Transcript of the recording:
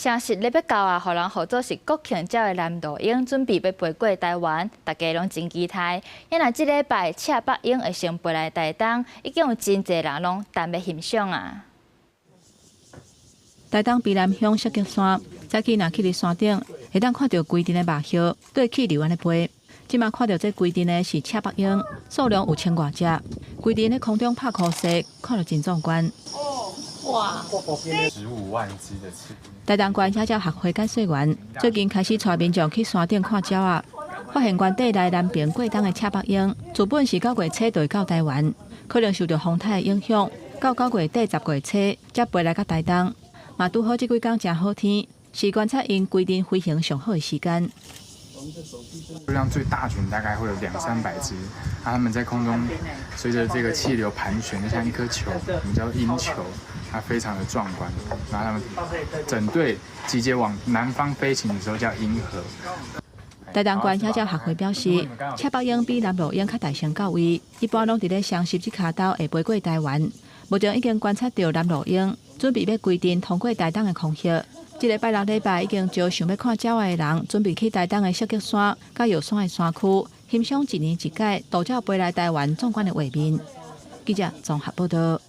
雙十咧欲到啊，予人號做是國慶鳥的南鷺鶯準備欲飛過台灣，大家攏真期待。因為這禮拜赤腹鷹會先飛來台東，已經有真濟人攏等欲欣賞啊。台東卑南鄉雪菊山，早起若去佇山頂，會當看著規陣的肉葉對氣流按呢飛。這馬看著這規陣的是赤腹鷹，數量有千外隻，規陣咧空中拍箍勢，看著真壯觀。哇！ 15萬隻的翅。台東縣野鳥學會解說員最近開始帶民眾去山頂看鳥仔，發現原地來南爿過冬的赤腹鷹，自本是九月初就會到台灣，可能受著風颱的影響，到9月底10月初才飛來到台東。嘛拄好這幾工誠好天，是觀察𪜶規陣飛行上好的時間。數量最大群大概會有兩三百隻，啊，它們在空中隨着這個氣流盤旋，就像一顆球，我們叫做鷹球，它非常的壯觀。然後它們整隊集結往南方飛行的時候叫鷹河。台東縣野鳥學會表示，赤腹鷹比南鷺鷹較大聲到位，一般攏佇咧雙十這跤頭會飛過台灣。目前已經觀察著南鷺鷹準備欲規陣通過台東的空域。這个拜六禮拜已經招想欲看鳥仔的人，準備去台東的雪菊山、佮藥山的山區，欣賞一年一擺鷺鳥飛來台灣壯觀的畫面。記者綜合報道。